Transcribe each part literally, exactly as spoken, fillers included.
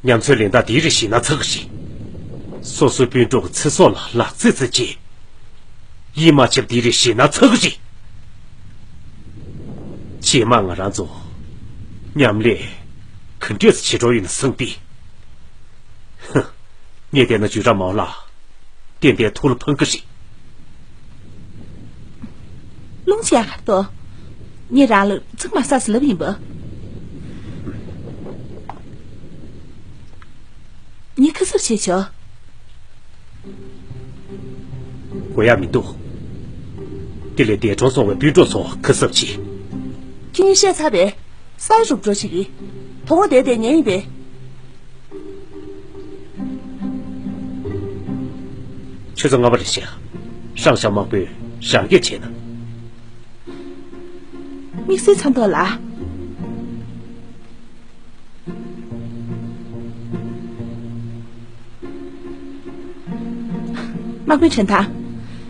ཉམས་ཚོད་ལེན་སྟངས་དེའི་རིགས་ཤེས་ན་ཚར་གི་རེད། སོ་སོའི་སྤུན་གྲོགས་ཀྱི་ཚེ་སྲོག་ལ་ལག་རྩེད་རྩེད་བྱེད། ཡིད་མ་ཆེས་པ་དེའི་རིགས་ཤེས་ན་ཚར་གི་རེད། རྗེས་མ་ང་རང་ཚོ་མཉམ་ལས་ག་འདྲས་སེ་བྱེད་འགྲོ་ཡིན་ན་བསམ་སྟེ། ཧ། ངས་བལྟས་ན་ཅུས་ཀྲང་མའོ་ལགས་ཏན་ཏན་ཐུགས་ལ་ཕངས་ཀྱི་རེད། རླུང་ཆེ་ཡག་གར་ཏོ། ངས་རང་ལ་ཚིག་མ་ཟ་ཟེར་ལབ་ཡིན་པ། ངས་ཁ་གསབ་བྱས་ཆོག་དགོས་ཡག་མི་འདུག་དེ་ལས་འདས་གྲོངས་སོང་བའི་སྤུན་གྲོགས་ཚོ་ཁ་གསབ་བྱེད། ཁྱེད་གཉིས་བཤད་ཚར་བས། ས་ཡ་རུབ་འགྲོ་ཞིག་གིས། དོ་དགོང་དེར་བསྡད་ཉན་ཡིན་པས། ཆུ་ཚོད་ལྔ་པ་རེད་ཤག་ཧྲང་ཞའོ་དམག་དཔོན་རང་སྐད་བྱས་ན། དམིགས་བསལ་མཚམས་ཐོག་ལ། དམག་དཔོན་ཁྲེན་ཐང་།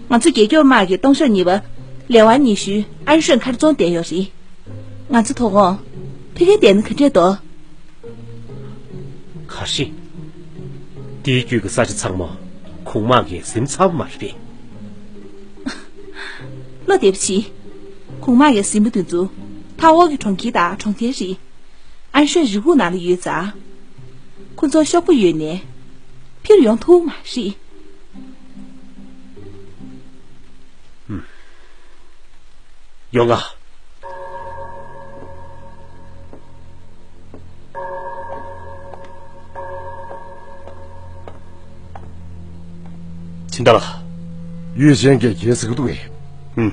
ང་ཚོ་རྒྱལ་སྐྱོབ་དམག་གི་སྟོང་ཤོག་གཉིས་པ། ལས་དབང་ཉི་ཤུའི་ཨན་ཧྲོན་མཁར་རྫོང་བསྡད་ཡོད་རེད། ང་ཚོ་དོ་དགོང་ཕ་གིར་བསྡད་ན་ག་འདྲས་འདུག་ག་རེ། དེའི་རྒྱུད་ཀྱི་ས་ཆ་ཚང་མ་གུང་དམག་གིས་ཟིན་ཚར་བ་མ་རེད་པས། བློ་བདེ་པོ་བྱེད། གུང་དམག་གིས་ཟིན་པ་དེ་ཚོ་མཐའ་འོག་གི་གྲོང་ཁྱེར་དང་གྲོང་རྡལ་རེད། ཨན་ཧྲོན་རི་ཁུག་ནང་ལ་ཡོད་ཙང་། ཁོ་ཚོར་ཤོག་བུ་ཡོད་ནའི་ཕྱིར་ཡོང་ཐུབ་མ་རེད། ཡོང་ང་། སྦྱིན་བདག་ལགས། ཡུས་ཅན་གྱིས་གལ་སྲིད་འདུག་གས། ཨུམ།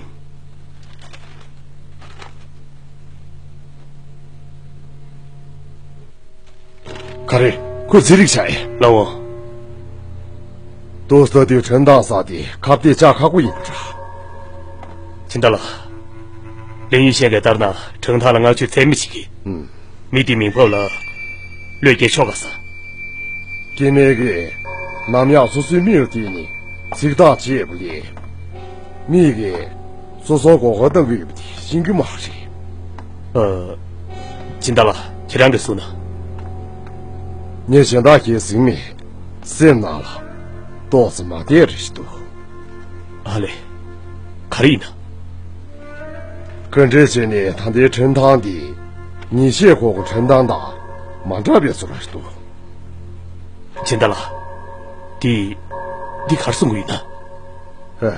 ག་རེ། ཁོས་རྩིས་རིག་བྱས། ལགས་འོང་། ཏོག་ཙམ་དུས་ཁྲིན་ཐང་ས་དེ་ཁ་གཏད་བཅག་ཁག་པོ་ཡིན་པ་འདྲ། སྦྱིན་བདག་ལགས། ལིན་ཡུས་ཤན་གྱིས་ལྟར་ན་ཁྲིན་ཐང་ལ་བརྔ་བཅོས་ཚད་མེད་བྱེད་ཀྱི། ཨུམ། མི་དེའི་མིང་ཕབ་ལ་བློས་འགེལ་ཆོག་ག་ས། སྐྱེ་དམན་གྱིས་ནམ་ཡང་སོ་སོའི་མིང་ལ་བརྟེན་ནས་ཚིག་ཐག་བཅད་པ་ལས། མིག་གིས་སོ་སོར་མགོ་སྐོར་གཏོང་གི་ཡོད་པ་དེ་ཤེས་ཀྱི་མ་རེད། ཨ། སྦྱིན་བདག་ལགས། ཁྱེད་རང་གིས་གསུངས་ན། ངས་གཞན་དག་གིས་ཟིན་མེད། སེམས་ནང་ལ་ཏོག་ཙམ་མ་བདེ་རེ་ཞིག་འདུག་ཨ་ལས། ག་རེ་ཡིན་ན། ག་འདྲས་བྱས་ནས་ད་ལྟའི་ཁྲིན་ཐང་འདི་ཉིན་ཤས་གོང་གི་ཁྲིན་ཐང་དང་མ་འདྲ་བའི་བཟོ་འདྲ་ཞིག་འདུག་སྦྱིན་བདག་ལགས། འདི། འདི་ག་རེ་གསུང་གི་ཡོད་ན། ཧེ།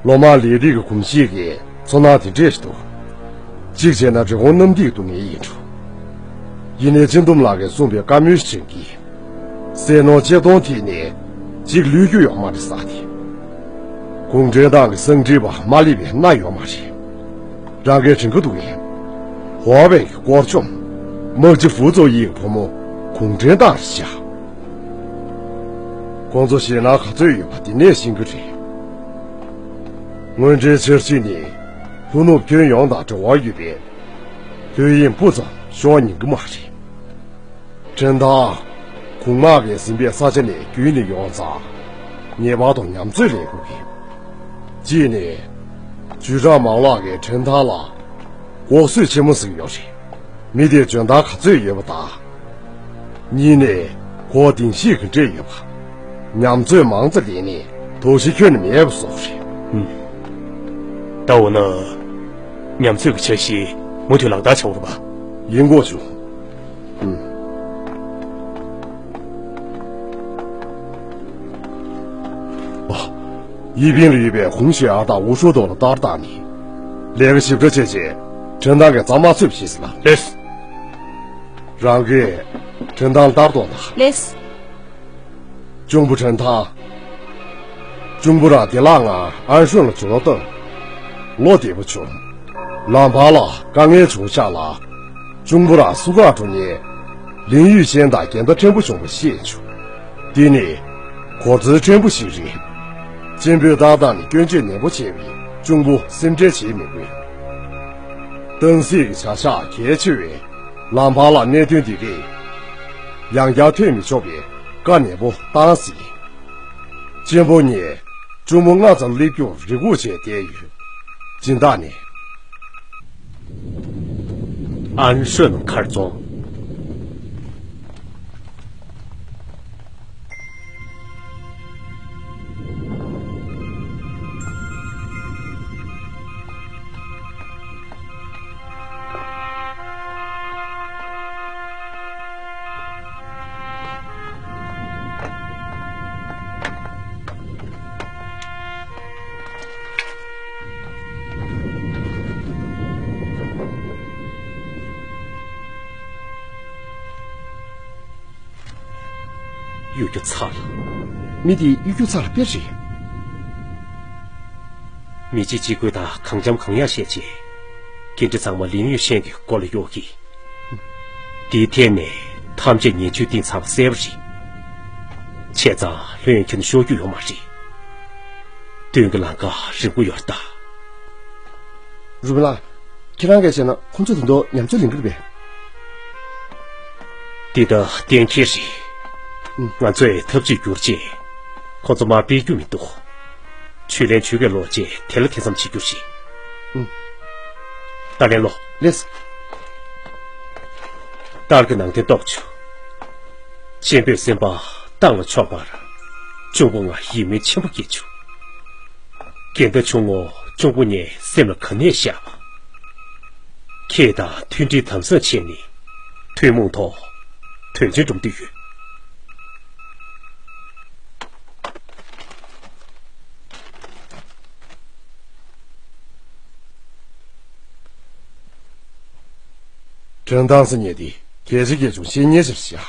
ལོ་མང་ལས་རིགས་ཀྱི་གོམས་གཤིས་ཀྱི་ཚོར་སྣང་དེ་འདྲས་ཤིག་འདུག་གཅིག་བྱས་ན་འབྲི་གུང་གནམ་ཐིག་ཏུ་ངེས་ཡིན་འགྲོ། ཡིན་ནའི་སྤྱི་འདོམས་ལགས་ཀྱིས་གསུངས་པའི་བཀའ་མོལ་ཞིག་དྲན་གྱིས། བསད་ནོར་ཆེ་མཐོང་ཐད་ནས་གཅིག་ལུས་རྒྱུ་ཡོད་མ་རེད་ཟེར་ཏེ། གུང་ཁྲན་ཏང་གི་གསང་འཕྲིན་པ་མ་སླེབས་པའི་མནའ་ཡོད་མ་རེད། རང་གིས་དྲན་གྱི་འདུག་གས། ཧོ་པན་གྱི་སྐོར་གཅོང་། དམག་སྤྱི་ཧྥུའུ་ཙོ་ཡི་གི་བུ་མོ་གུང་ཁྲན་ཏང་རེད་ཤག་ཁོང་ཚོ་ཞེད་སྣང་ག་ཚོད་ཡོད་པ་དེ་ནས་ཤེས་ཀྱི་རེད། དངོས་འབྲེལ་འཆར་གཞི་ནི་ལྷོ་ནུབ་ཁྱོན་ཡོངས་དང་འབྲེལ་བ་ཡོད་པས། ལྷོད་གཡེང་སྤུ་ཙམ་ཤོར་ཉན་གྱི་མ་རེད། ཁྲིན་ཐང་གུང་དམག་གིས་ཟིན་པའི་ས་ཆ་ནས་བརྒྱུད་ནས་ཡོང་ཙང་། ངེས་པར་དུ་ཉམས་ཚོད་ལེན་དགོས་ཀྱི། གཅིག་ནས། ཅུས་ཀྲང་མའོ་ལགས་ཀྱིས་ཁྲིན་ཐང་ལ་འགོག་སྲོལ་ཆེན་མོ་ཟིག་ཡོད་རེད། མི་དེར་འཇོན་ཐང་ག་ཚོད་ཡོད་པ་དང་། གཉིས་ནས། ཁོ་གདིང་ཤུགས་ག་འདྲས་ཡོད་པ། ཉམས་ཚོད་མང་ཙམ་ལེན་ནས་དོགས་གཞི་ཁྱོན་ནས་མེད་པ་བཟོ་དགོས་རེད། ཨུམ། ད་འོ་ན། ཉམས་ཚོད་ཀྱི་འཆར་གཞི་མུ་མཐུད་ལག་བསྟར་བྱ་དགོས་རེད་པ། ཡིན་དགོས་བྱུང་། ཨུམ། ཨ། ཡིན་པིང་ལ་ཡོད་པའི་གུང་ཞུས་ཨར་དང་ཝུ་ཧྲུའུ་ཏོ་ལ་ལྟ་བར་བཏང་ནས། ལས་ཀ་ཞིབ་ཕྲ་བྱས་རྗེས་ཁྲིན་ཐང་གི་རྩ་དམག་ཚུད་པ་བྱེད་ཟེར་ལ། ལགས། རང་གིས་ཁྲིན་ཐང་ལྟ་རྟོག་དང་། ལགས། གཅུང་པོ་ཁྲིན་ཐང་། གཅུང་པོ་རང་བདེ་བླག་ངང་ཨན་ཧྲོན་ལ་འབྱོར་བ་དང་། བློ་བདེ་པོ་བྱུང་། ལམ་བར་ལ་དཀའ་ངལ་བྱུང་ཤག་ལ། གཅུང་པོ་རང་བསུ་གར་འགྲོ་མཁན་ལིན་ཡུས་ཤན་དང་འགལ་ཟླ་ཕྲན་བུ་བྱུང་བ་ཤེས་བྱུང་། འདི་ནི་གོ་རྩལ་ཕྲན་བུ་ཞིག་རེད། གཅེན་པོས་ལྟ་སྟངས་ནི་སྐྱོན་བརྗོད་ནན་པོ་བྱས་པས་གཅུང་པོ་སེམས་ཁྲལ་བྱེད་མི་དགོས། ཏང་སྲིད་ཀྱི་བྱ་གཞག་གལ་ཆེ་བས་ལམ་བར་ལ་གནད་དོན་འདི་གས་ཡང་བསྐྱར་ཐོན་མི་ཆོག་པའི་བཀའ་ནན་པོ་བཏང་ཟིན། གཅེན་པོ་ངས་གཅུང་པོ་སྔ་ཙམ་སླེབས་རྒྱུར་རེ་སྒུག་བྱས་བསྡད་ཡོད། སྦྱིན་བདག་ནས། ཨན་ཧྲོན་མཁར་རྫོང་། གཡོ་སྒྱུ་ཚར་ལ། མི་དེ་གཡོ་སྒྱུ་ཚར་ལ་དཔེ་རེད། མི་གཅིག་གཅིག་རྐུན་དང་གང་འཇམ་གང་ཡག་བཤད་རྗེས། འགན་འཁྲི་ཚང་མ་ལིན་ཡུས་ཤན་གྱི་མགོ་ལ་གཡོག་གིས། དེའི་ཐད་ནས་ཐམས་ཅད་ཉེས་ཆད་གཏིང་ཚང་བ་གསལ་པོ་རེད། བྱས་ཙང་ལྷོད་ཡངས་ཁྱོན་ནས་ཤོར་རྒྱུ་ཡོད་མ་རེད། དོན་གྱི་ལམ་ཁ་རིང་པོ་ཡོད་རེད་ད། རུ་མི་ལགས། ཁྱེད་རང་གིས་བྱས་ན་ཁོང་ཚོས་དེ་འདྲ་ཉམས་ཚོད་ལེན་གྱི་རེད་པས། འདི་ད་གཏན་འཁེལ་རེད། ཨུམ། ང་ཚོས་ཐབས་ཇུས་བསྒྱུར་རྗེས། ཁོང་ཚོ་མར་ཕུད་རྒྱུ་མི་འདུག་ཆུ་ལེན་ཆུ་གས་ལོག་རྗེས་དེ་ལ་དེ་ཙམ་བྱེད་རྒྱུ་རེད། ཨུམ། ད་ལན་ལོག་ལེས། ཏཱ་ལའི་གི་ནང་རྟེན་རྟོགས་བྱུང་། གཅེན་པོས་སེམས་པ་གཏིང་ལ་ཕྱོགས་པར། གཅུང་པོ་ང་ཡིད་སྨོན་ཆེན་པོ་སྐྱེས་བྱུང་། འགལ་ཟླ་ཆུང་ངུ་གཅུང་པོ་ངའི་སེམས་ལ་ག་ནས་བཞག་པ། ཁྱེད་དང་མཐུན་སྒྲིལ་དམ་ཟབ་བྱས་ནས་ཐུན་མོང་ཐོག་དོན་ཆེན་སྒྲུབ་འདོད་ཡོད། ཁྲིན་ཏང་སི་ཉེ་དེ་གལ་ཆེ་གལ་ཆུང་ཤེས་ཉེ་ཞིག་བྱ།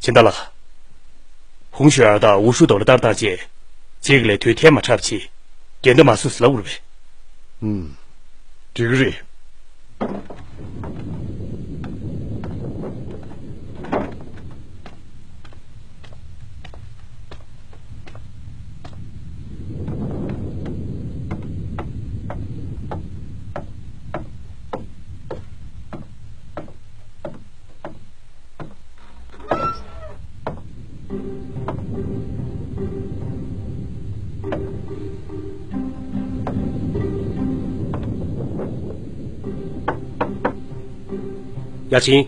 ཕྱིན་ད་ལ། ཧུང་ཞོ་ཡ་དང་ཝུ་ཤུ་དོ་ལ་ལྟར་བཏང་རྗེས། རྗེས་ཀྱི་ལས་དོན་ཐལ་མ་འཁྲབ་ཆེད། འགལ་ཟླ་མ་བཟོས་ཟེར་ལབ་དགོས་རེད་པས། ཨུམ། འགྲིག་གི་རེད། ཡ་ཆིན།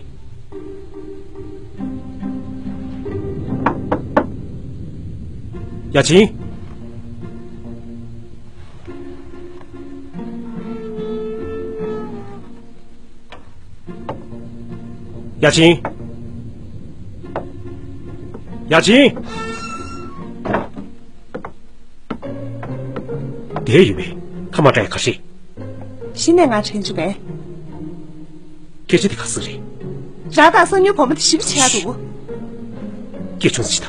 ཡ་ཆིན། ཡ་ཆིན། ཡ་ཆིན། དེ་ཡིན་པས་ཁ་མ་གྲགས་ཡ་ག་རེད། གཞི་ནས་ང་དྲན་བྱུང་བས། སྐད་ཆ་དེ་ག་ཟེར་རེད། རང་དང་སང་ཉིན་བུ་མོ་དེ་ཞིབ་ཆེ་ཡ་འདུག་སྐད་ཆུང་ཙམ་བྱེད་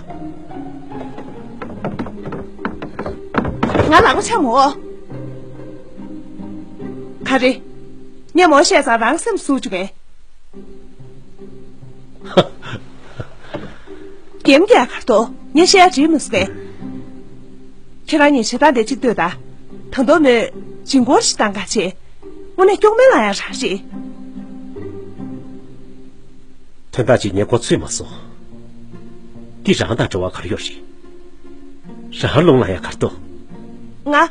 དང་། ང་ལག་པ་འཆང་མོ། ག་རེ། ངས་མོ་བཤད་ཙང་རང་སེམས་ཟུག་བཅུག་གས། རྒྱན་རྒྱག་གར་དོ་ངས་བཤད་ཡ་བྲིས་མི་སུ་གས། ཁྱེད་རང་གཉིས་བྱེད་སྟངས་དེ་གཅིག་ལྟོས་དང་། ད་དུང་མོས་ཇིང་གོར་ཞིག་བཏང་ག་བྱེད། དངོས་གནས་སྐྱོག་མེ་ལ་ཡང་རག་རེད། དོན་དག་ཅིག་ངས་མགོ་ཚོས་མ་སོང་། འདི་རང་དང་འབྲེལ་བ་ག་རེ་ཡོད་རེད། རང་རླུང་ལངས་ཡ་གར་འདུག་ང་།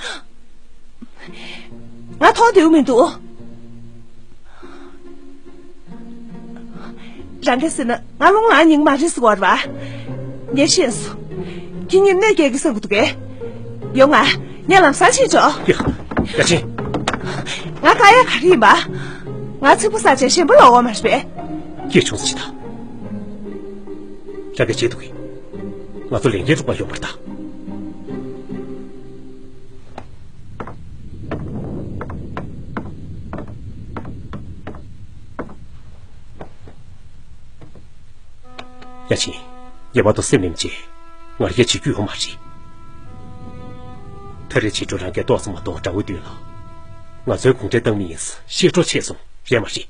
ང་མཐོང་འདོད་མི་འདུག་རང་གིས་ཟེར་ན་ང་རླུང་ལངས་ཉིན་མ་རེད་ཟེར་བ་རེད་པ། ངས་ཤེས་སོང་། ཁྱེད་གཉིས་གནོད་སྐྱེལ་གི་བསམ་གི་འདུག་གས། ཡོང་ང་། ངས་ལམ་སང་ཕྱིན་ཆོག་ཡ། ཡ་ཆིན། ང་དཀའ་ཡ་ག་རེ་ཡིན་པ། ང་ཚིག་པ་ཟ་བྱས་ཞེན་པ་ལོག་འོང་མ་རེད་པས། སྐད་ཆུང་ཙམ་བྱེད་དང་། རང་གིས་བྱེད་ཐུབ་གི། ང་ཚོ་ལས་འགན་རུ་པ་ཡོང་བར་ད། ཡ་ཆིན། ངས་མ་གཏོགས་སེམས་ནེམ་བྱས། ང་རྒྱལ་བྱེད་རྒྱུ་ཡོད་མ་རེད། ད་རེས་ཕྱི་དྲོ་རང་གིས་ཏོག་ཙམ་མ་གཏོགས་དགྲ་བོའི་མདུན་ལ། ང་ཚོའི་གུང་ཁྲན་ཏང་མི་ཡིན་ཤེས་གྲོགས་ཆེ་སོང་རེད་མ་རེད།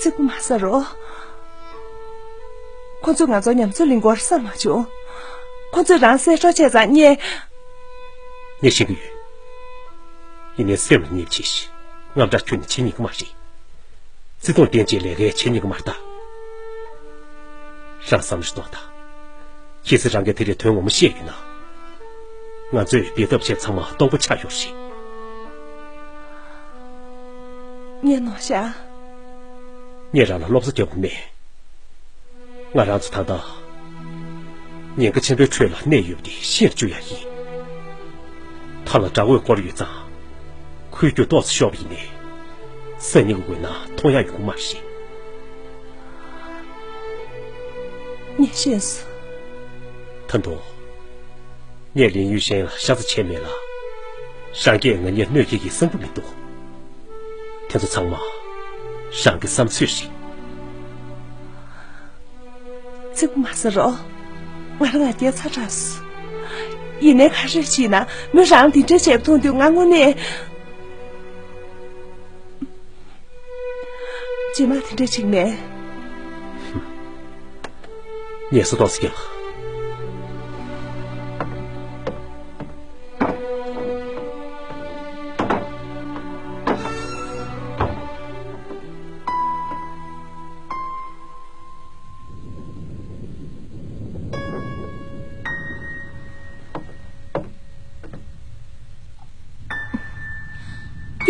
ཚིག་པ་མ་ཟ་རོགས། ཁོ་ཚོས་ང་ཚོ་ཉམས་ཚོད་ལེན་སྐོར་བསམ་མ་བྱུང་། ཁོ་ཚོས་རང་སེམས་སྲོག་ཆད་ཙང་ངས། ངས་ཤེས་ཀྱི་ཡོད། ཡིན་ནའི་སེམས་ལ་ཉེས་པ་བྱས་ཤིག་དངངས་སྐྲག་ཁྱོན་ནས་བྱེད་ཉན་གི་མ་རེད། བརྩེ་དུང་བརྟན་ཅིང་ལས་ཀའི་བྱེད་ཉན་གི་མ་རེད་ད། རང་བསམ་བློ་ཞིག་གཏོང་དང་། གལ་སྲིད་རང་གིས་དེ་རིང་དོན་ངོ་མ་ཤེས་ཡོད་ན། ང་ཚོས་འབད་ཐབས་བྱས་ཚང་མ་སྟོང་པ་ཆགས་ཡོད་རེད། ངས་ནོར་བཞག་ངས་རང་ལ་སློབ་གསོ་རྒྱག་དགོས་མེད། ང་རང་ཚོ་ད་ལྟ་ཉེན་ཁ་ཆེན་པོའི་ཁྲོད་ལ་གནས་ཡོད་པ་དེ་ཤེས་རྒྱུ་ཡང་ཡིན། ཐབས་ལ་དགྲ་བོས་བསྐོར་ཡོད་ཙང་། ཁོའི་རྒྱུ་ཏོག་ཙམ་ཤོར་བ་ཡིན་ནའི། སང་ཉིན་གྱི་འོད་སྣང་མཐོང་ཡག་ཡོང་གི་མ་རེད། ངས་ཤེས་སོང་། ད་དུང་། ངས་ལིན་ཡུས་ཤན་ལ་ཤ་ཚ་བྱས་མེད་ལ། རང་གིས་ང་གཉིས་གནོད་སྐྱེལ་གྱི་བསམ་གྱི་མི་འདུག་དེ་ཚོ་ཚང་མ། རང་གི་བསམ་ཚོད་རེད། ཚིག་པ་མ་ཟེར་རོགས། ང་རང་ང་རྒྱལ་ཚ་དྲགས་སོང་། ཡིན་ནའི་ཁ་ཧྲེ་བྱས་ན་མོས་རང་དེ་འདྲ་བྱས་པ་མཐོང་དུས་ང་དངོས་གནས། རྗེས་མ་དེ་འདྲ་བྱེད་ཀྱི་མེད། ངལ་གསོ་ཏོག་ཙམ་རྒྱག།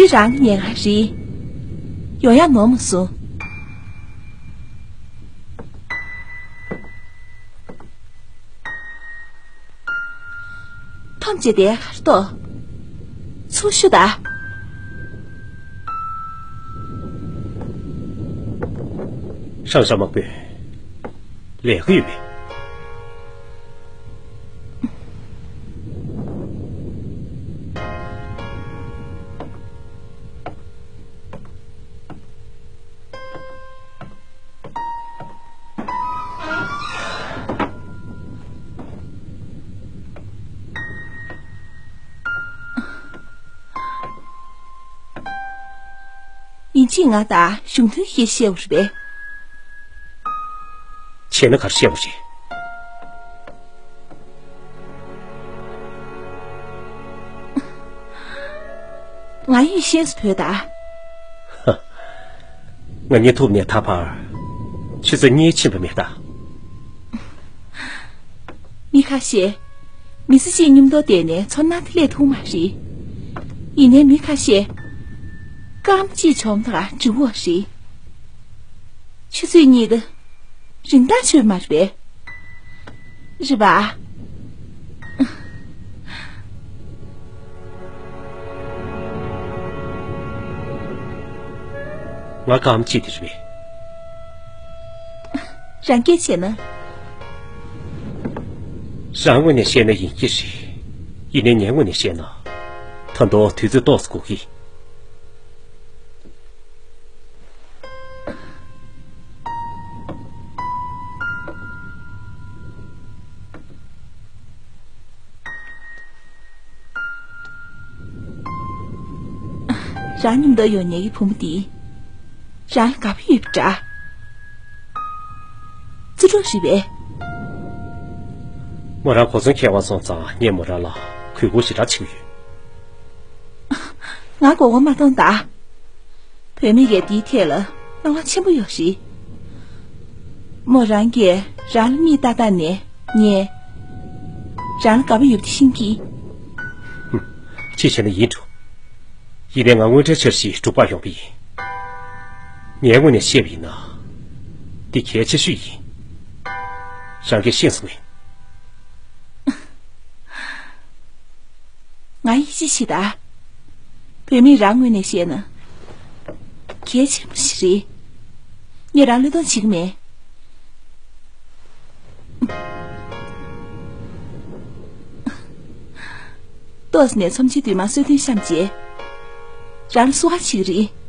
འདི་རང་གི་ཉལ་ཁང་རེད། ཡོང་ཡག་ནོར་མ་སོང་། ཐོམ་བྱས་བསྡད་ཡག་ག་རེ་འདུག་ཚུར་ཤོག་ད། ཧྲང་ཧྲང་དམག་དཔོན། ལས་ཀ་ཡོད་པས། ཡིན་གཅིག་ང་དང་གཞུང་དོན་བཤད་བཤད་པ་རེད་པས། བྱས་ན་ག་རེ་བཤད་པ་རེད། ང་ཡིས་ཤེས་སུ་བོས་ད། ང་གཉིད་ཐུབ་ནས་ད་བར་ཆུ་ཚོད་གཉིས་ཕྱིན་པ་མེད་ད། མི་ཁ་ཤས་མི་ཚེ་གཅིག་མཉམ་དུ་བསྡད་ནས་ཚོར་སྣང་དེ་སླེབས་ཐུབ་མ་རེད། ཡིན་ནའི་མི་ཁ་ཤས་སྐར་མ་གཅིག་བྱུང་ད་འགྲིག་པ་རེད། ཆུ་ཚོད་གཉིས་ད། རིན་ཐང་ཆོད་མ་རེད་པས། རེད་པ། ང་གང་བྱེད་དེ་རེད་པས། རང་སྐད་བཤད་ན། རང་ངོས་ནས་བཤད་ན་ཡིན་གྱི་རེད། ཡིན་ནའི་ངའི་ངོས་ནས་བཤད་ན། ད་དུང་དུས་ཚོད་ཏོག་ཙམ་འགོར་གི། རང་མཉམ་དུ་ཡོང་ཉེན་གྱི་བུ་མོ་འདི། རང་ལ་དགའ་པོ་ཡོད་པ་འདྲ། རྩེ་གྲོགས་རེད་པས། མོ་རང་གོ་མཚོན་འཁྱེར་བ་སོང་ཙང་ངས་མོ་རང་ལ་གུས་བཀུར་ཞེ་དྲག་བྱེད་ཀྱི་ཡོད། ང་མགོ་སྐོར་མ་གཏོང་ད། བུད་མེད་ཀྱིས་འདིའི་ཐད་ལ་སྣང་བ་ཆེན་པོ་ཡོད་རེད། མོ་རང་གིས་རང་ལ་མིག་ལྟ་ལྟ་ནས་ངས་རང་ལ་དགའ་པོ་ཡོད་པ་དེ་ཤེས་ཀྱི། ཧུམ། ཅི་བྱས་ན་ཡིན་འགྲོ། ཡིན་ནའི་ང་དངོས་འབྲེལ་འཆར་གཞི་འབྲུག་པར་ཡོང་པ་ཡིན། ངའི་ངོས་ནས་བཤད་པ་ཡིན་ན། འདི་གལ་ཆེ་ཤོས་ཡིན། རང་གིས་ཤེས་སོང་ངས། ང་ཡིད་ཆེས་བྱེད་ད། བུད་མེད་རང་ངོས་ནས་བཤད་ན། གལ་ཆེན་པོ་ཞིག་རེད། ངས་རང་བློས་གཏོང་བྱེད་ཀྱི་མེད། ཏོག་ཙམ་ནས་ཚོམས་ཆེན་དུས་མ་གསོལ་སྟོན་བཤམས་རྗེས། རང་ལ་བསུ་བ་བྱེད་ཀྱི་རེད།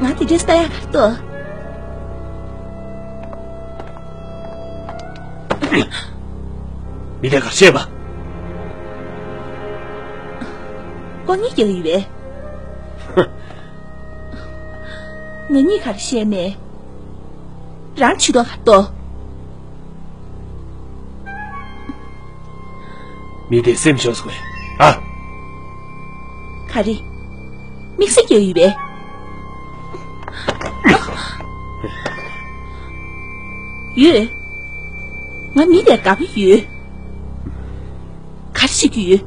ང་དེ་འདྲའི་ལྟ་ཡག་ག་རེ་འདུག་མི་དེ་ག་རེ་བཤད་པ། ཁོ་གཉིས་ཀྱི་ཡིན་པས། ང་གཉིས་ག་རེ་བཤད་ནས། རང་ཆུ་ཏོག་ག་རེ་འདུག་མི་དེ་སེམས་ཤོར་སོང་བས། ཨ། ག་རེ། དམིགས་བསལ་གྱི་ཡོད་པས། ཡོད། ང་མི་དེར་དགའ་པོ་ཡོད། ག་རེ་བྱེད་རྒྱུ་ཡོད།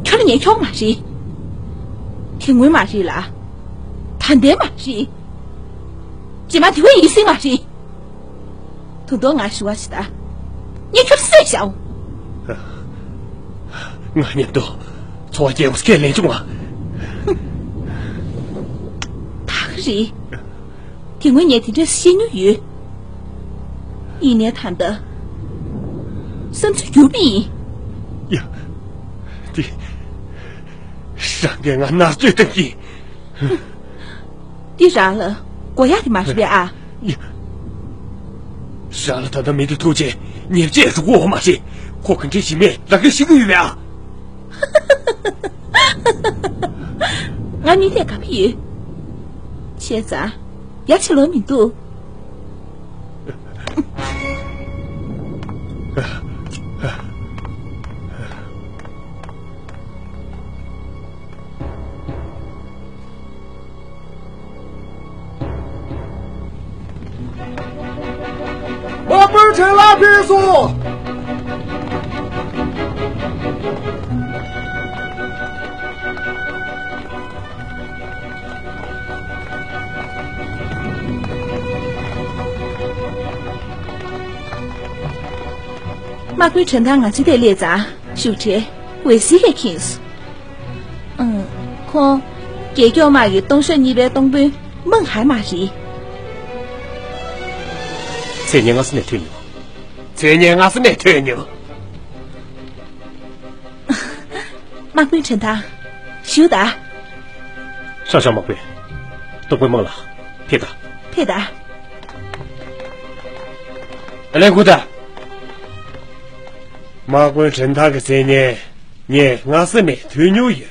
ཁྱོད་ལ་ཉན་ཆོག་མ་རེད། དེ་སྔོན་མ་རེད་ལ། ད་ལྟའི་མ་རེད། རྗེས་མ་དེ་བས་ཡིན་སྲིད་མ་རེད། ད་དུང་ང་ཞུ་བ་ཞིག་ད། ངས་ཁྱོད་བསད་བཞག་ང་མཉམ་དུ་འཚོ་བ་སྐྱེལ་དགོས་ཁས་ལེན་བྱུང་བ། ད་ག་རེད། དེ་སྔོན་ངས་དེ་འདྲ་བཤད་མྱོང་ཡོད། ཡིན་ནའི་ད་ལྟ་བསམ་ཚུལ་འགྱུར་བ་ཡིན། ཡ། དེ། རང་གིས་ང་མནར་གཅོད་བཏང་གི། འདི་རང་ལ་དགོས་ཡག་དེ་མ་རེད་པས་ཨ། ཡ། རང་ལ་ད་ལྟ་མི་དེ་ཐུག་རྗེས་ཉེས་ཆད་འགྲོ་གི་ཡོད་མ་རེད། ཁོ་ག་འདྲ་ཞིག་མེད་རང་གིས་ཤེས་ཀྱི་ཡོད་པས་ཨ། ང་མི་དེ་དགའ་པོ་ཡོད། བྱས་ཙང་ཡ་ཆེ་ལོ་མི་འདུག་དམག་དཔོན་ཁྲེན་ལགས་ཕེབས་སོང་། དམག་དཔོན་ཁྲེན་ཐང་ང་ཚོའི་ཐད་སླེབས་ཙང་བཞུགས་གྲལ་འོད་ཟེར་གྱིས་ཁེངས་སོང་། ཨང་། ཁོང་རྒྱལ་སྐྱོང་དམག་གི་ཏོང་ཤོ་གཉིས་པའི་སྟོང་དཔོན་མེང་ཧའེ་མ་རེད། མཚན་སྙན་སྔ་ས་ནས་ཐོས་མྱོང་། མཚན་སྙན་སྔ་ས་ནས་ཐོས་མྱོང་། དམག་དཔོན་ཁྲེན་ཐང་། བཞུགས་དང་། ཧྲང་ཧྲང་དམག་དཔོན། སྟོང་དཔོན་མེང་ལགས། ཕེབས་དང་། ཕེབས་དང་། ཨ་ལན་ཁུ་ད། དམག་དཔོན་ཁྲེན་ཐང་གི་མཚན་སྙན་ངས་སྔ་ས་ནས་ཐོས་མྱོང་ཡོད།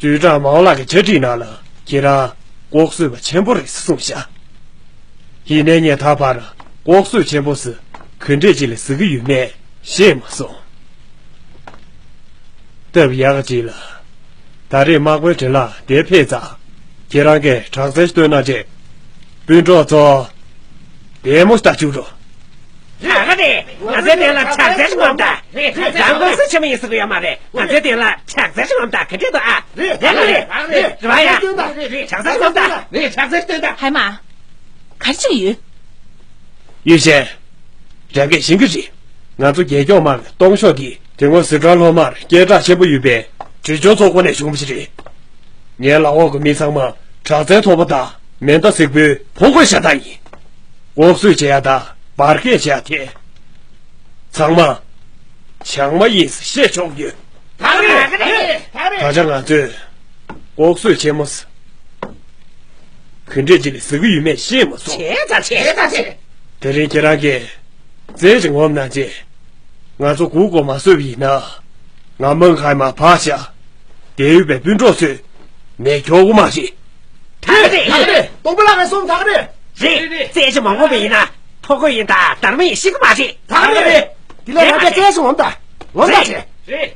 ཅུས་ཀྲང་མའོ་ལགས་ཀྱི་བཅར་འདྲི་ནང་ལ་ཁྱེད་རང་ལྐོག་གསོད་པ་ཆེན་པོ་རེད་ཟེར་གསུངས་ཤག་ཡིན་ནའི་ངས་ད་བར་ལྐོག་གསོད་ཆེན་པོ་ཟེར་ག་འདྲས་ཅིག་ལ་ཟེར་གྱི་ཡོད་མེད་ཤེས་མ་སོང་། སྟབས་ཡག་ཅིག་ལ། ད་རེས་དམག་དཔོན་ཁྲེན་ལགས་འདིར་ཕེབས་ཙང་། ཁྱེད་རང་གིས་དྲག་རྩལ་ཞིག་སྟོན་གནང་རྗེས། སྤུན་གྲོགས་ཚོ། བདེ་མོ་ཞིག་ལྟ་བཅུག་རོགས། ད་ག་རེད། ང་ཚོའི་དེ་ལ་དྲག་རྩལ་ཞིག་ངོམ་ད། རང་དགོས་སུ་ཆེ་མོ་ཡིན་ཟེར་གི་ཡོད་མ་རེད། ང་ཚོའི་དེ་ལ་དྲག་རྩལ་ཞིག་ངོམ་ད་ག་འདྲས་འདུག་ཨ། རེད་མ་རེད། རེད་རེད་རེད། རེད་བ་ཡ། རེད་དྲག་རྩལ་ཞིག་ངོམ་ད། རེད་དྲག་རྩལ་ཞིག་སྟོན་ད། ཧའེ་མ། ག་རེ་བྱེད་ཀྱི་ཡོད། ཡུས་ཤན། རང་གིས་ཤེས་ཀྱི་རེད། ང་ཚོ་རྒྱལ་སྐྱོང་དམག་གི་ཏོང་ཤོ་དེ་དེ་སྔོན་ཟི་ཁྲོན་སློབ་མར་སྐད་གྲགས་ཆེན་པོ་ཡོད་པའི་བྲེལ་ཆུང་ཚོགས་པ་ནས་བྱུང་བ་ཞིག་རེད། ངའི་ལག་འོག་གི་མི་ཚང་མ་དྲག་རྩལ་མཐོ་པོ་དང་མེ་མདའ་གཟིགས་པོའི་ཕོ་རྒོད་ཤ་སྟག་ཡིན། ལྐོག་གསོད་བྱེད་ཡ་དང་འབར་གས་བྱེད་ཡ་དེ། ཚང་མ་བྱང་མ་ཡིན་ཟེར་བཤད་ཆོག་གི་ཡོད། ད་རེད་ད་རེད་ད་རེད། ད་ཆ་ང་ཚོས་ལྐོག་གསོད་ཆེན་མོ་ཟེར། ག་འདྲས་ཅིག་ལ་ཟེར་གྱི་ཡོད་མེད་ཤེས་མ་སོང་། བྱས་ཙང་བྱས་ཙང་བྱས། དེ་རིང་ཁྱེད་རང་གིས་རྩལ་ཅིག་ངོམ་གནང་རྗེས། ང་ཚོ་མགོ་སྐོར་མ་བཟོས་པ་ཡིན་ན། ང་མེང་ཧའེ་མར་བབས་ཤག་དེར་ཡོད་པའི་སྤུན་གྲོགས་ཚོས་ངས་འགྱོ་གི་མ་རེད། ད་རེད་ད་རེད། སྟོང་པ་ལགས་ཀྱིས་གསུངས། ད་རེད། རེད་རེད། རྩལ་ཅིག་མ་ངོམ་པ་ཡིན་ན་ཕོ་རྒོད་ཡིན་དང་སྡར་མ་ཡིན་ཤེས་ཀྱི་མ་རེད། ད་རེད་རེད། དེ་ལས་རང་གིས་རྩལ་ཅིག་ངོམ་དང་། ངོམ་དང་བྱས། རེད།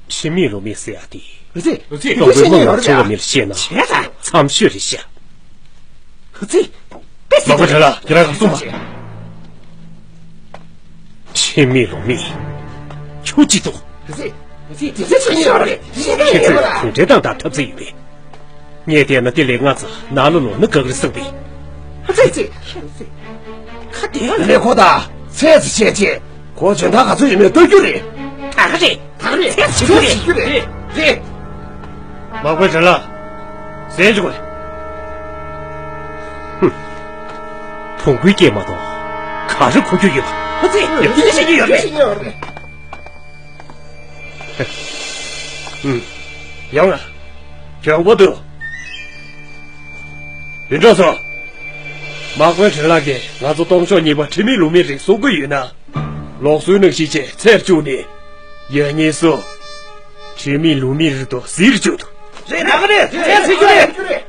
ཁྲི་མིག་ལོ་མིག་ཟེར་ཡ་དེ། ཨ་ཙི། སྟོང་པའི་མིག་ལ་ཆེ་བ་མིར་བཤད་ན་བྱས་ཙང་། འཚམ་ཤོས་རེད་ཤག་ཨ་ཙི། དཔེ་མ་དགོས་བྲེལ་ལ་ཁྱེད་རང་ག་སུ་མ། ཁྲི་མིག་ལོ་མིག་ཁྱོད་ཅི་འདུག་ཨ་ཙི། ཨ་ཙི། དེ་ཚོ་ཆི་ཡོད་རེད། ཁྱེད་ཚོས་གུང་ཁྲན་ཏང་དང་འཐབ་རྩོད་ཡིན་པས། ངས་བལྟས་ན་དེ་ལས་ང་ཚོ་ནང་ལ་ལོག་ན་དགའ་གི་རེད་བསམ་པས། ཨ་ཙི་ཙི། ཁ་བདེ་ཡོད་ལས་ཁོ་ད་ཚེ་ཙི་བྱས་རྗེས་ཁོ་འཇོན་ཐང་ག་ཚོད་ཡོད་མེད་ལྟ་རྒྱུ་རེད། ད་ག་རེད། ད་ག་རེད། ཚེ་ཙི་བྱེད་རྒྱུ་རེད། རེད། རེད། མ་དགོས་བྲེལ་ལ། ཟས་འཇུག་རེད། ཧུམ། བོང་བུའི་སྐད་མ་གཏོགས་ག་རེ་གོ་རྒྱུ་ཡོད་པ། ཨ་ཙི། ཡ་དེ་ཤེས་ཀྱི་ཡོད་རེད། ཡོད་རེད། ཡང་ན། གྱོང་པོ་འདུག་སྤུན་གྲོགས་ཚོ། དམག་དཔོན་ཁྲེན་ལགས་ཀྱིས་ང་ཚོ་སྟོང་ཕྱོགས་གཉིས་པ་ཁྲི་མིག་ལུག་མིག་རིགས་བཟོ་གི་ཡོད་ན། ལོག་སུའི་ནང་བཞིན་བྱས་ཚེར་བཅུག་ནས། ཡ་གཉིས་སུ། ཁྲི་མིག་ལུག་མིག་རིགས་དུ་ཟེར་བཅུག་འདུག་རེད། ད་ག་རེད། ཚེར་ཟེར་རྒྱུ་རེད།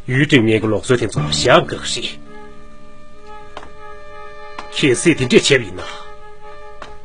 ཡུས་ཀྲེང་མེན་གྱི་ལོག་སུའི་དེ་ཚོ་བཞག་དགོས་ཀྱི་རེད། གལ་སྲིད་དེ་འདྲས་བྱས་པ་ཡིན་ན།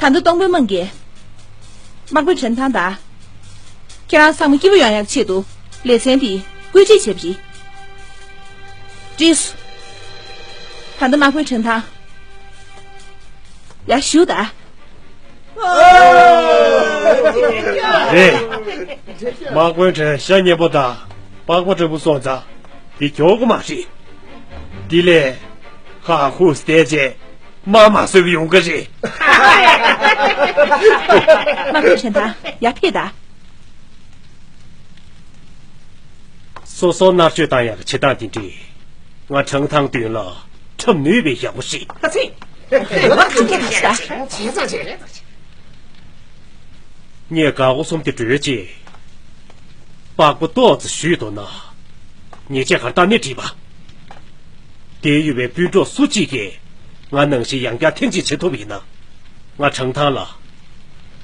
ད་ལྟ་སྟོང་དཔོན་དམངས་ཀྱིས་དམག་དཔོན་ཁྲེན་ཐང་དང་། ཁྱེད་རང་ཚང་མ་སྐྱིད་པོ་ཡོང་ཡག་ཆེད་དུ་ལེ་ཚན་འདི་བཀོད་སྒྲིག་བྱས་པ་རེད། བཀྲིས་སོ། ད་ལྟ་དམག་དཔོན་ཁྲེན་ཐང་ཡར་བཞུགས་དང་། རེད། དམག་དཔོན་ཁྲེན་ཤ་ཉེ་པོ་དང་པགས་པ་འདྲ་པོ་སོང་ཙང་འདི་མགྱོགས་པོ་མ་རེད། འདི་ལས་ཧ་ཧུ་སྟེ་རྗེས་མ་མ་བཟོས་པ་ཡོང་གི་རེད། དམག་དཔོན་ཁྲེན་ཐང་ཡར་ཕེབས་དང་། སོ་སོ་མནར་གཅོད་བཏང་ཡག་བྱེད་སྟངས་དེ་འདྲས་ང་ཁྲེན་ཐང་མདུན་ལ་འཁྲབ་ནུས་པའི་ཡག་པོ་ཞིག་ཨ་ཙི། ངས་དགའ་པོ་གསུམ་དེ་གྲོལ་རྗེས་པགས་པ་ཏོག་ཙམ་བཞུས་འདུག་ན། ཉེས་ཆད་ག་རེ་བཏང་ནས་བྲིས་པ། དེར་ཡོད་པའི་སྤུན་གྲོགས་སུ་གཅིག་གིས་ང་ནང་བཞིན་ཡང་བསྐྱར་ཐེངས་གཅིག་བྱེད་ཐུབ་པ་ཡིན་ན། ང་ཁྲེན་ཐང་ལ་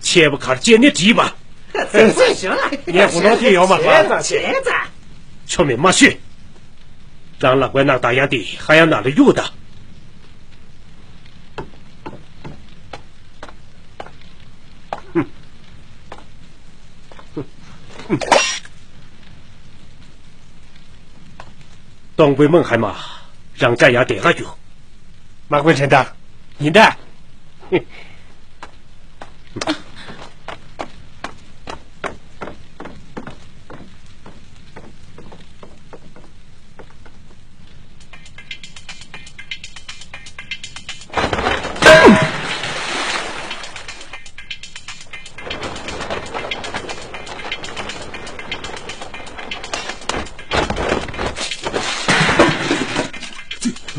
ཆད་པ་ག་རེ་བཅད་ནས་བྲིས་པ། ངས་ཧུ་ནོ་ཐི་ཡོང་མ་བྱས་ཙང་བྱས་ཙང་། ཆོ་མེད་མ་ཤོད། རང་ལག་པའི་ནག་ད་ཡང་དེ་ཧ་ཡང་ནང་ལ་གཡུག་ད། སྟོང་དཔོན་དམངས་ཧའི་མ། རང་ཅག་ཡར་དེ་ག་རྒྱུ། དམག་དཔོན་ཁྲེན་ཐང་། ཡིན་ད།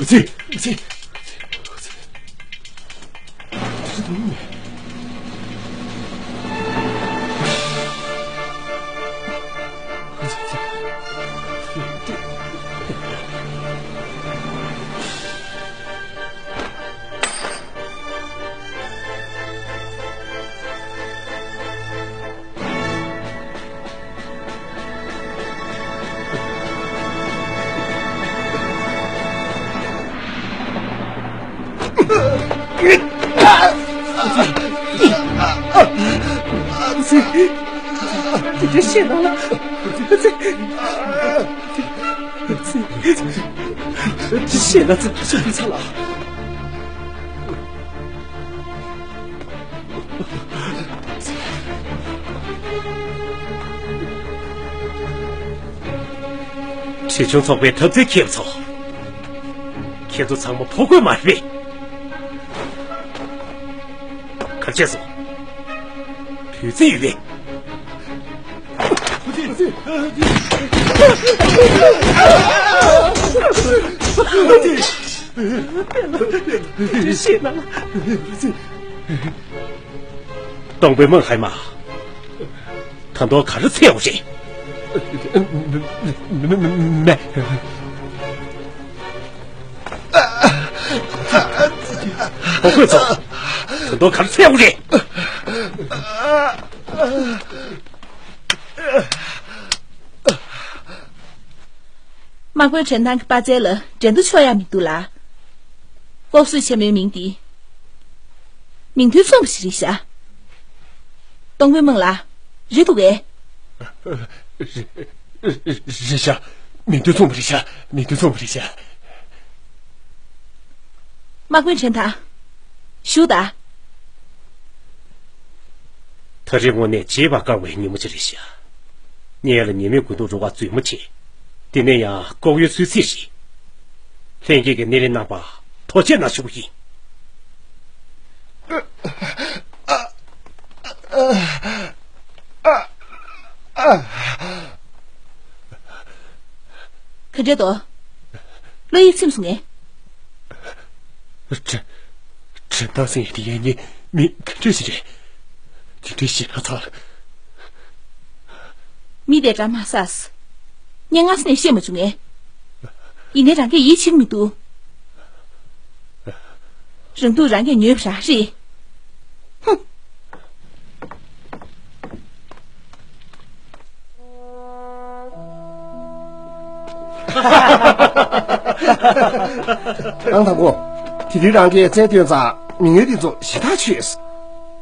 ཚེ། ཚེ། དེ་འདྲ་བཤད་གནང་ལ། དེ་བཤད་ན་ཚེ་ཚེ་ཚེ་ཚ་ལ། ཁྲིམས་སྐྱོང་ཚོགས་པའི་འཐབ་རྩོད་མཁས་པ་ཚོ། ཁྱེད་ཚོ་ཚང་མ་ཕོ་རྒོད་མ་རེད་པས། ག་རེ་བྱས་སོང་། བུ་ཚེ་ཡོད་པས། ཤེས་ན། སྟོང་པའི་མིང་ཧའི་མ། ད་དུང་ག་རེ་འཚོལ་ཡོང་རེད། མེད། ཕོ་རྒོད་ཚོ། ད་དུང་ག་རེ་འཚོལ་ཡོང་རེད། དམག་དཔོན་ཁྲེན་ཐང་གི་པ་ཙེ་ལ་འགྲན་བསྡུར་ཆོག་ཡ་མི་འདུག་ལ། ལྐོག་གསོད་ཆེན་མོའི་མིང་འདི། མིང་དོན་མཚུངས་པ་ཞིག་རེད་ཤག་སྟོང་པའི་མིང་ལ། རེད་འདུག་གས། རེད་ཤག་མིང་དོན་མཚུངས་པ་རེད་ཤག་མིང་དོན་མཚུངས་པ་རེད་ཤག་དམག་དཔོན་ཁྲེན་ཐང་། བཞུགས་དང་། ད་རེས་དངོས་གནས་བརྗེད་པར་དཀའ་བའི་ཉིན་མོ་ཅིག་རེད་ཤག་སྔོན་ལ་ཉེས་མེད་དགུ་ཐུག་རུ་ཁག་རྫུན་མ་བྱས། དེ་ནས་ཡང་ལྐོག་གཡོ་སུད་ཚིག་རེད། ལྷན་རྒྱས་ཀྱི་སྣེ་ལེན་གནང་བར་ཐུགས་རྗེ་གནང་ཞུ་གི་ཡིན། ག་འདྲ་འདུག་བློ་ཡིད་ཚིམ་སོང་ངས། ཁྲེན་ཁྲེན་ཐང་ཟེར་ཡས་དེ་ཡང་ངའི་མི་ག་འདྲ་ཞིག་རེད། དེ་འདྲའི་ཞེད་སྣང་ཚ། མི་དེ་འདྲ་མ་ཟ། ངས་སྔ་ས་ནས་བཤད་མ་བྱུང་ངས། ཡིན་ནའི་རང་གིས་ཡིད་ཆེས་མི་འདུག་རང་སྡུག་རང་གིས་ཉོས་པ་རང་རེད། ཧུམ། ཨང་དང་པོ། དེ་རིང་རང་གིས་རྩལ་སྟོན་ཙང་མི་ངན་འདི་ཚོ་ཞེ་དྲག་ཆོས།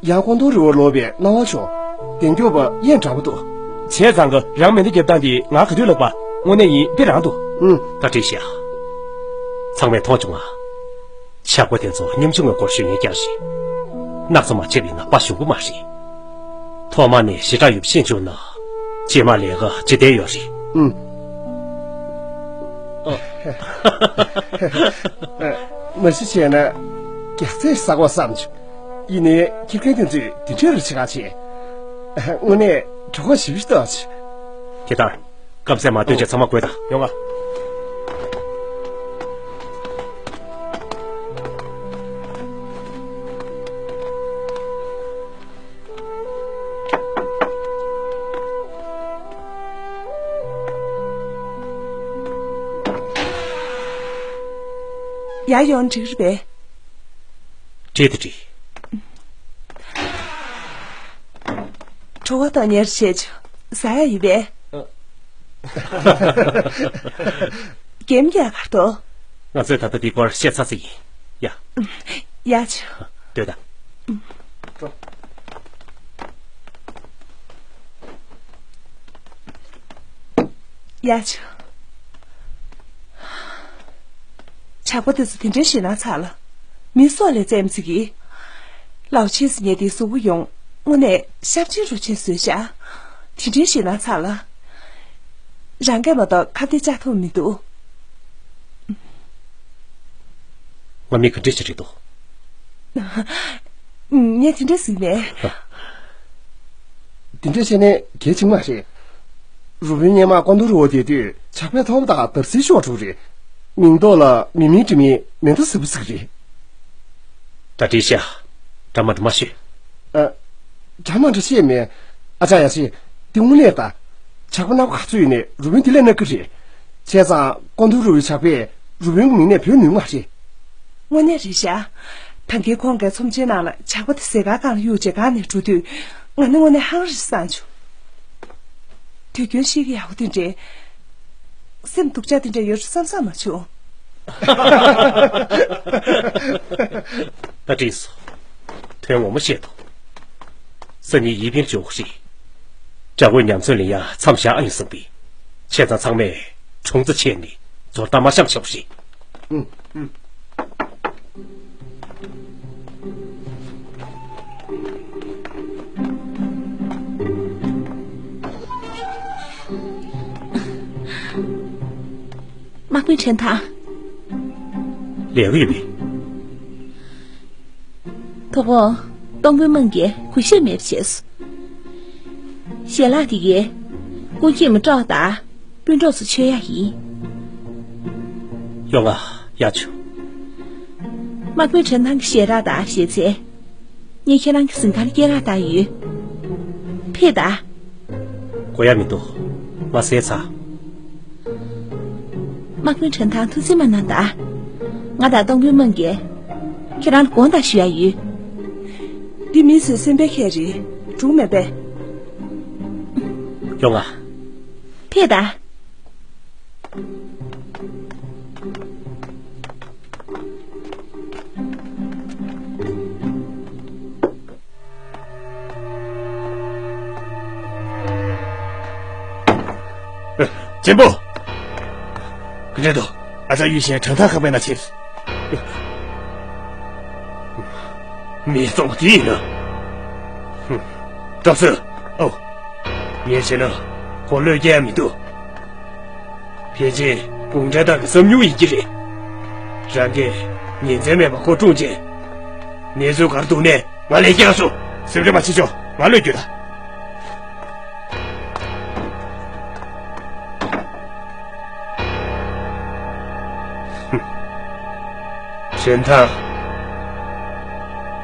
ཡང་ཀོང་ཏུང་རི་བོར་ལོག་པའི་སྣང་བ་བྱུང་། བདེན་སྐྱོབ་པ་ཡན་འདྲ་པོ་འདུག་བྱས་ཙང་གི་རང་མེ་མདའ་རྒྱབ་སྟངས་དེ་ང་ག་དུས་ལབ་པ། དངོས་གནས་ཡིན་དཔེ་རང་འདུག་ཨུམ། ད་བྲིས་ཤག་ཚང་མས་མཐོང་བྱུང་ང་། ཇག་པ་དེ་ཚོ་ཉམ་ཆུང་བའི་སྐོར་ཤོད་ཡོན་རྐྱང་རེད། སྣག་ཚ་མ་བྱས་པ་ཡིན་ན་དཔའ་ཞུམ་པོ་མ་རེད། ཐོག་མ་ནས་ཞེ་དྲག་ཡོད་པ་ཤེས་བྱུང་ན། རྗེས་མ་ལས་ཀ་ཇེ་བདེ་ཡོད་རེད། ཨུམ། མ་གཞི་བྱས་ན། རྒྱགས་ཚད་བསགས་པ་བསམ་བྱུང་། ཡིན་ནའི་ཁྱི་རྒན་དེ་ཚོས་འདི་འདྲ་རུ་བྱེད་ག་བྱེད། དངོས་གནས་གྲོགས་པོ་ཞེ་པོ་ཞིག་འདུག་ཅེས། དེ་ལྟར། སྐབས་ཟད་མ་སྟོན་ཆེད་ཚང་མ་དགོད་དང་། ཡོང་ང་། ཡར་ཡོང་འགྲིག་རེད་པས། འགྲིག་འདུག་འགྲིག་གྲོགས་པོ་དང་ཉེར་བྱས་ཆུ་ཟ་ཡ་ཡོད་པས། ཨ། རྒྱན་རྒྱག་གར་དོ། ང་ཚོས་ད་ལྟ་འདི་སྐོར་བཤད་ཚར་ཚར་ཡིན། ཡ། ཡ་ཆུ། སྡོད་དང་། ཡ་ཆུ། ཇག་པ་དེ་ཚོ་དེ་འདྲའི་ཞེད་སྣང་ཚ་ལ། མི་སྲོག་ལས་བཙན་པ་ཅིག་གིས། ལའོ་ཆི་ཟེར་མཁན་དེའི་གཟུགས་པོ་ཡོངས་དངོས་གནས་ཤ་ཆེན་རུ་ཆེན་བཟོས་ཤག་དེ་འདྲའི་ཞེད་སྣང་ཚ་ལ། རང་སྐད་མ་གཏོགས་ཁ་གཏད་བཅག་ཐུབ་མི་འདུག་ང་མི་ག་འདྲ་ཞིག་རེད་འདུག་ངས་དེ་འདྲ་ཟེར་མེད། དེ་འདྲ་བྱས་ནས་གལ་ཆེན་མ་རེད། རུ་དཔོན་སྔོན་མ་ཀོང་ཏུང་རི་བོ་བསྡད་དུས་ཇག་པས་ཐོབ་དང་དར་སྲིན་ཤོར་འགྲོ་རེད། མིང་ཐོག་ལ་མི་མིང་འབྲི་མིན་མེ་མདའ་ཟེར་བ་ཟིག་རེད། ད་བྲིས་ཤག་འདྲ་མ་འདྲ་མ་ཤོད། ཨ། འདྲ་མ་འདྲ་བཤད་མེད། ཨ་ཅག་ཡ་ཤི། དེ་དངོས་གནས་ད། ཇག་པ་སྣ་ཁ་ག་ཚོད་ཡོད་ནས་རུ་དཔོན་དེ་ལས་སྣ་ཁ་རེད། བྱས་ཙང་ཀོང་ཏུ་རུ་བའི་ཇག་པས་རུ་དཔོན་གྱི་མིང་ནས་བོས་ནུས་མ་རེད། དངོས་གནས་རེད་ཤག་ད་གིན་ཁོང་གིས་ཚོམས་ཆེན་ནང་ལ་ཇག་པ་དེ་ཟས་དཀར་སྒང་ལ་གཡུགས་བྱས་སྒང་ནས་འགྲོ་དུས། ང་ནི་དངོས་གནས་ཧང་རེ་སངས་བྱུང་། དུས་རྒྱུན་ཤེས་ཀྱི་ཡག་པོ་དེ་འདྲས། སེམས་སྡུག་ཅག་དེ་འདྲས་ཡོད་རེད་བསམ་བསམ་མ་བྱུང་། ད་འགྲིག་སོང་། དོན་ངོ་མ་བཤད་དོ། སང་ཉིན་ཡིན་ཕིང་འབྱོར་གྱི་རེད། དགྲ་བོའི་ཉམས་ཚོད་ལེན་ཡ་མཚམས་བཞག་ཨ་ཡིན་གསུངས་པས། བྱས་ཙང་ཚང་མས་གྲོང་ཚོ་ཕྱེས་ནས་ཛོར་ལྟ་མ་བཤམས་ཆོག་རེད། ཨུ། ཨུ། དམག་དཔོན་ཁྲེན་ཐང་། ལས་ཀ་ཡོད་པས། དོ་དགོང་། སྟོང་དཔོན་དམངས་ཀྱིས་གུས་ཞབས་མེད་པ་བྱས་སོང་། ཞལ་ལག་དེ་གས། སྐུ་མཁྱེན་མ་སྤྲོད་དང་། སྤུན་གྲོགས་ཚོ་མཆོད་ཡ་ཡིན། ཡོང་ང་། ཡག་བྱུང་། དམག་དཔོན་ཁྲེན་ཐང་གི་ཞལ་ལག་དང་ཞལ་ཚལ། ངས་ཁྱེད་རང་གི་གཟིམ་ཁང་ལ་སྐྱེལ་རག་བཏང་ཡོད། ཕེབས་དང་། དགོས་ཡ་མི་འདུག་ང་ཟས་ཚར། དམག་དཔོན་ཁྲེན་ཐང་ཐུགས་འཚེམ་མ་གནང་དང་། ང་དང་སྟོང་དཔོན་དམངས་ཀྱིས་ཁྱེད་རང་ལ་དགོངས་དག་ཞུ་ཡ་ཡོད། འདི་མི་ཚོའི་སེམས་པའི་ཁྱད་རེད། འགྲུག་མེད་པས། ཡོང་ང་། ཕེབས་དང་། ཨ། ཆེན་པོ། ག་འདྲ་འདུག་ཨ་ཅག་ཡུལ་གཞན་གྲངས་ཐག་ཁ་པའི་ན་ཕྱིར། མི་བཙོང་དེ་ཡིན་ན། སྐབས་སུ། ཨོ། ངས་བྱས་ན་ཁོ་བློས་སྐྱེལ་ཡ་མི་འདུག་ཕལ་ཆེར་གུང་ཁྲན་ཏང་གི་བསམ་མྱོང་ཡིན་གྱི་རེད། རང་གིས་ཉིན་མཚན་མེད་པར་ཁོ་བཀྲོངས་རྗེས། གནས་ཚུལ་ག་རེ་འདུག་ནས་ང་ལས་སྐྱེལ་སོང་། སེམས་ཁྲལ་མ་བྱེད་ཆོག་ང་བློས་འགྱོད་དང་། ཧུམ། ཁྲེན་ཐང་།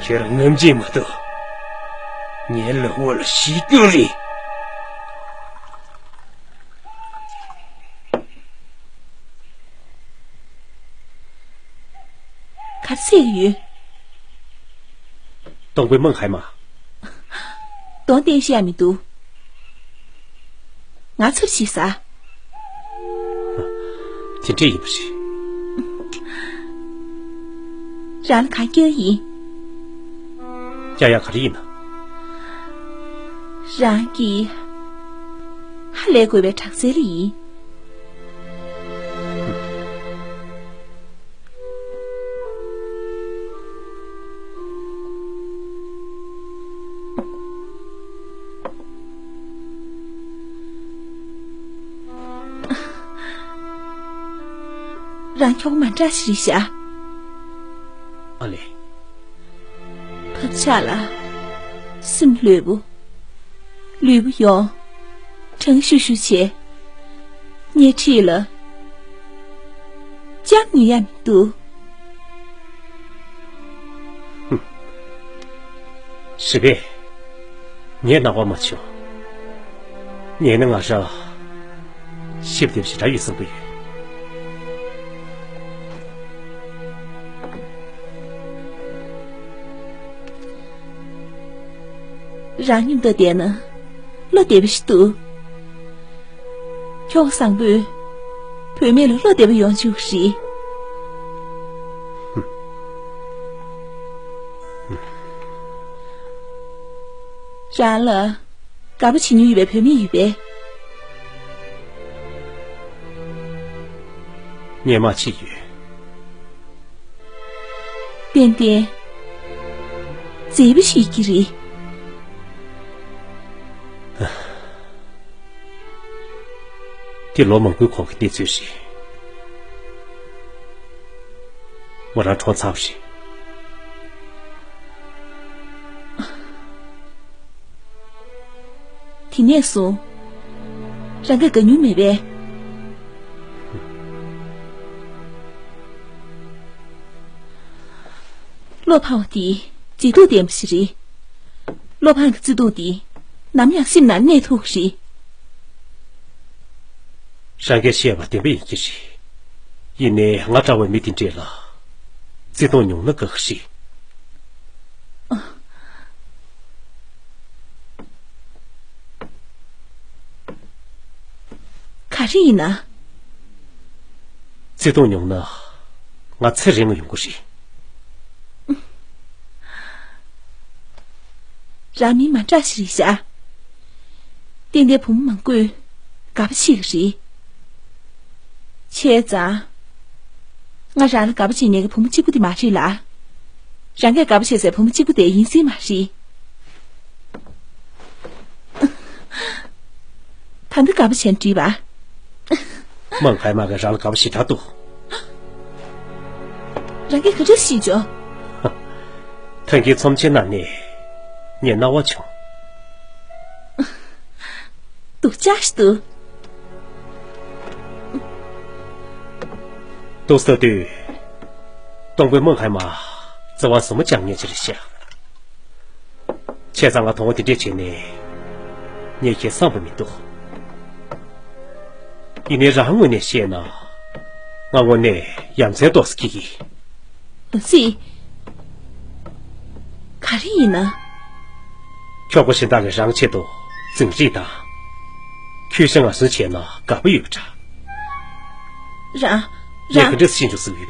ཁྱེད་རང་ངམ་ཅིག་མ་གཏོགས། ངའི་ལག་འོག་ལ་ཞིག་སྐྱོན་རེད། ག་རེ་བྱེད་ཀྱི་ཡོད། སྟོང་དཔོན་དམངས་ཧའི་མ། གདོང་བསྟན་ཤེས་ཡ་མི་འདུག་ང་ཚུར་ཕྱིན་ཟ། དེ་འདྲས་ཡིན་པ་རེད། རང་ལ་གང་སྐྱོན་ཡིན། སྐྱོན་ཡག་ག་རེ་ཡིན་ན། རང་གིས་ཧ་ལས་དགོས་པའི་དྲག་རྩལ་ཡིན། རང་ཁྱོག་མ་འདྲ་ཞིག་རེད་ཤག་ཨ་ལེ། བབ་ཆགས་ལ། སེམས་ལྷོད་པོ། ལུས་པོ་ཡོངས། གྲང་ཤུར་ཤུར་བྱས། ངའི་འཁྲིས་ལ། ཅང་ཉལ་ཡ་མི་འདུག་རེད་པས། ངས་སྣང་བ་མ་བྱུང་། ངས་ནི་ང་རང་ཞིབ་དེབ་ཞེ་དྲག་ཡོད་བསམ་གྱི་ཡོད། རང་མཉམ་དུ་བསྡད་ན་བློ་བདེ་པོ་ཞིག་འདུག་ཁྱོད་བཟང་པོས་བུད་མེད་ལ་བློ་བདེ་པོ་ཡོང་བཅུག་རེད། རང་ལ་དགའ་པོ་བྱེད་མྱོང་ཡོད་པའི་བུད་མེད་ཡོད་པས། ངས་མ་ཕྱི་ཡོད། ཏན་ཏན་མཛེས་པོ་ཞིག་གི་རེད། དེ་ལོ་མང་པོའི་གོང་གི་གནས་ཚུལ་རེད། མོ་རང་གྲོངས་ཚར་བ་རེད། དེ་ནས་བཟུང་རང་གིས་དགའ་མྱོང་མེད་པས། བློ་ཕངས་པ་དེ་མཛེས་སྡུག་ལྡན་པ་ཞིག་རེད། བློ་ཕངས་ཀྱི་བརྩེ་དུང་དེ་ནམ་ཡང་སེམས་ནང་གནས་ཐུབ་ཀྱི་རེད། རང་གིས་བཤད་པ་བདེན་པ་ཡིན་གྱི་རེད། ཡིན་ནའི་ང་འདྲ་བའི་མི་དེ་འདྲས་ལ་བརྩེ་དུང་ཉུང་ན་དགའ་གི་རེད། ག་རེ་ཡིན་ན། བརྩེ་དུང་ཉུང་ན་ང་ཚེ་རིང་ཡོང་གི་རེད། རང་མི་མ་འདྲ་ཞིག་རེད་ཤག་ཏན་ཏན་བུ་མོ་མང་པོས་དགའ་པོ་བྱེད་ཀྱི་རེད། བྱས་ཙང་། ང་རང་ལ་དགའ་པོ་བྱེད་མཁན་གྱི་བུ་མོ་གཅིག་པུ་དེ་མ་རེད་ལ། རང་གིས་དགའ་པོ་བྱེད་སའི་བུ་མོ་གཅིག་པུ་དེ་ཡིན་སྲིད་མ་རེད། ད་འདི་དགའ་པོ་བྱས་ན་འགྲིག་པ། མང་ཧའེ་མ་གིས་རང་ལ་དགའ་པོ་ཞེ་དྲག་འདུག་རང་གིས་ག་འདྲ་ཤེས་བྱུང་། ད་གིན་ཚོམས་ཆེན་ནང་ནས་ངས་རྣ་བ་བྱུང་། སྡུག་ཅག་ཞིག་འདུག་འདུག་ཟེར་དུས། སྟོང་དཔོན་མང་ཧའེ་མ་བརྩེ་བ་ཟབ་མོ་བཅངས་མཁན་ཅིག་རེད་ཤག་བྱས་ཙང་ང་དང་པོ་དེ་འདྲས་བྱས་ནས་ངས་ཁྱེད་བསམ་པ་མི་འདུག་ཡིན་ནའི་རང་ངོས་ནས་བཤད་ན། ང་དངོས་གནས་ཡ་མཚན་ཏོག་ཙམ་སྐྱེ་གི། ལགས་སེ། ག་རེ་ཡིན་ན། ཁྱོ་ག་གཞན་དག་གིས་རང་ཆེད་དུ་རྫིང་རིགས་དང་། ཁྱོད་ཤ་ང་གསོན་བྱས་ན་དགའ་པོ་ཡོད་པ་འདྲ། རང་། ངས་རང་། ག་འདྲས་ཤེས་འཇུག་ཟིག་ཡོད་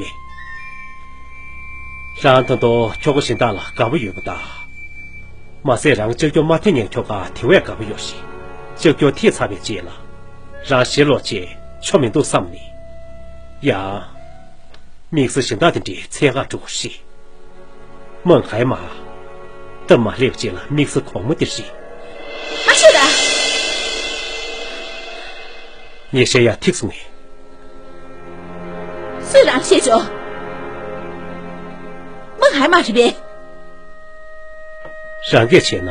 པས། རང་ད་དུང་ཁྱོ་ག་གཞན་དག་ལ་དགའ་པོ་ཡོད་པ་དང་། མ་ཟད་རང་ལྕགས་ཀྱོག་མ་འཐེན་ཉན་ཁྱོ་ག་དེ་བས་དགའ་པོ་ཡོད་ཤི། ལྕགས་ཀྱོག་ཐེབས་ཚར་བའི་རྗེས་ལ། རང་ཞེ་ལོག་བྱས་ཆོ་མི་འདུག་བསམ་ནི། ཡང་། དམིགས་བསལ་གཞན་དག་དེ་འདྲའི་འཚེ་ཁ་འགྲོ་གི་རེད། མང་ཧའེ་མ། སྟབས་མ་ལེགས་པ་ཅིག་ལ་དམིགས་བསལ་གོང་མོ་དེ་རེད། ཨ་ཤེ་ར། ངས་བཤད་ཡ་ཐིག་སོང་ངས། སུས་རང་བཤད་ཆོག་མང་ཧའེ་མ་རེད་པས། རང་གིས་བྱས་ན།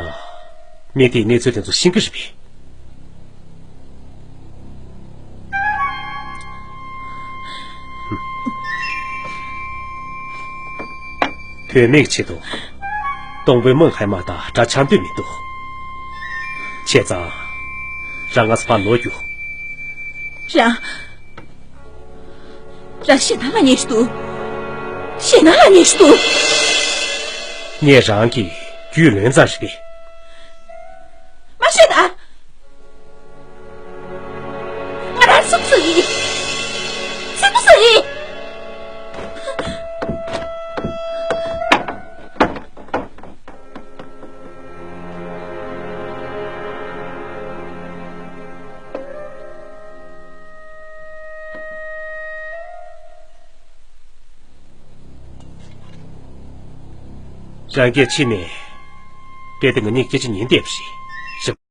མི་དེའི་གནས་ཚུལ་དེ་ཚོ་ཤེས་ཀྱི་རེད་པས། བུད་མེད་ཆེད་དུ། སྟོང་དཔོན་མང་ཧའེ་མ་དང་འདྲ་ཆགས་འདོད་མི་འདུག་བྱས་ཙང་། རང་ང་ཚོ་ཕར་ལོག་རྒྱུ། རང་། རང་ཞེད་སྣང་ལ་ཉེ་ཞིག་འདུག་ཞེད་སྣང་ལ་ཉེ་ཞིག་འདུག་ངས་རང་གི་རྒྱུས་ལོན་ཙམ་རེད་པས། མ་ཤེས་ད། ང་རང་སུ་སུ་ཡིན། སུ་སུ་ཡིན། རང་གིས་ཕྱི་ནས། རྦད་དེ་ང་གཉིས་སྐད་ཆ་ཉན་བསྡད་པ་རེད།